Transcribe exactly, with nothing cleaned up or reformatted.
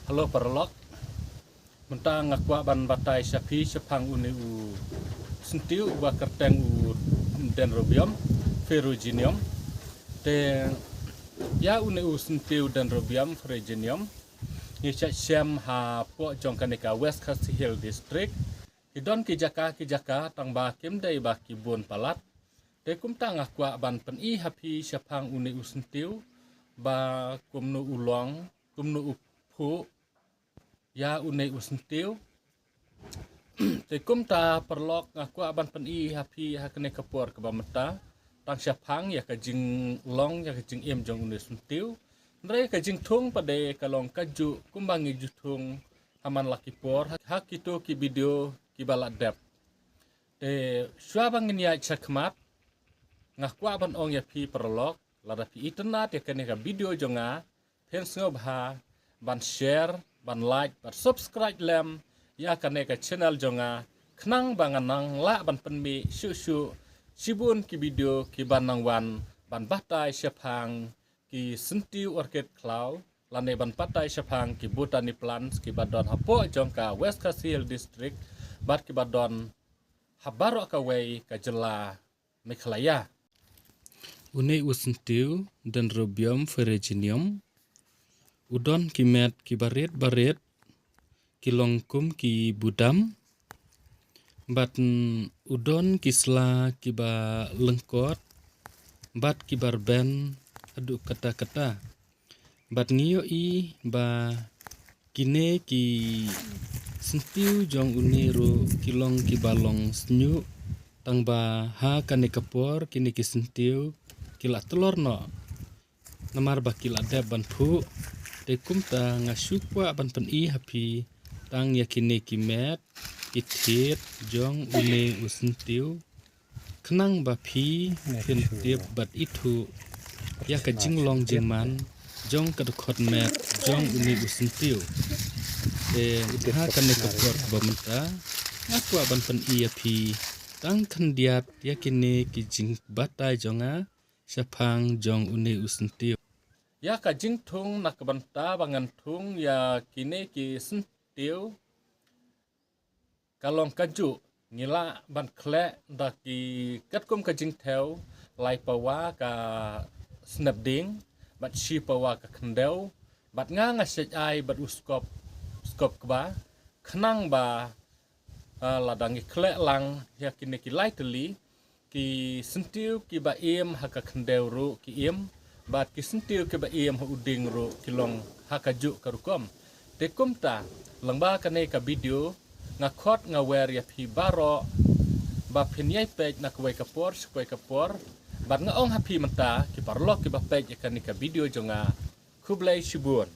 Hello paralok. Mynta nga kwah ban batai sha phi shaphang une u syntiew uba kyrteng u Dendrobium ferruginum. Te ïa une u syntiew Dendrobium ferruginum ngi shah shem hapoh jong kane ka West Khasi Hills District. Ki don ki jaka ki jaka tang ba kim dei ba ki bun palat. Te kumta nga kwah ban pyni ha phi shaphang une u syntiew ba kumno u long, kumno u phuh ïa une u syntiew. Te kumta paralok nga kwah ban pyni ha phi ha kane ka por kaba mynta tang shaphang ïa ka jinglong ïa ka jingim jong une u syntiew. Hynrei ka jingthung pat de ka long kajuh kumba ngi ju thung ha man la ki por ha kito ki video kiba la dep. Te shuwa ba ngin ïaid shakhmat nga kwah ban ong ïa phi paralok, lada phi itynnad ïa kane ka video jong nga, phin sngewbha ban share, ban like, ban subscribe lem ïa kane ka channel jong nga, khnang ba ngan nang lah ban pynmih shuh shuh shibun ki video kiban nang wan ban batai shaphang ki syntiew orchid khlaw lane ban batai shaphang ki botany plants kiba don hapoh jong ka West Khasi Hills District bad kiba don ha baroh kawei ka jylla Meghalaya. Une u syntiew Dendrobium ferruginum u don ki met kiba rit ba rit, ki long kum ki budam, bad u don ki sla kiba lyngkot bad kiba rben haduh katta katta. Bad ngi ïohi ba kine ki syntiew jong une ruh ki long kiba long shñiuh, tang ba ha kane ka por kine ki syntiew ki la tlor noh namar ba ki la dep ban phuh. Te kumta nga shu kwah ban pyni ha phi tang ïa kine ki met ki thied jong une u syntiew, khnang ba phi phin tip bad ithuh ïa ka jinglong jingman jong ka dkhot met jong une u syntiew. Te ha kane ka por kaba mynta nga kwah ban pyni ïa phi tang khyndiat ïa kine ki jingbatai jong nga shaphang jong une u syntiew. Ïa ka jingthung na ka bynta ba ngan thung ïa kine ki syntiew ka long kajuh. Ngi lah ban khleh da ki katkum ka jingthew lai pawa ka snep dieng bad shi pawa ka khyndew, bad nga nga shait ai bad u skop, skop kba, khnang ba, ah, lada ngi khleh lang ïa kine ki lai tylli, ki syntiew kiba im ha ka khyndew ruh ki im, bad ki syntiew kiba im ha u dieng ruh ki long ha kajuh ka rukom. Te kumta lyngba kane ka video nga khot nga wer ïa phi baroh ba phin ïai peit na kawei ka por sha kawei ka por. Bad nga ong ha phi mynta ki paralok kiba peit ïa kane ka video jong nga, khublei shibun.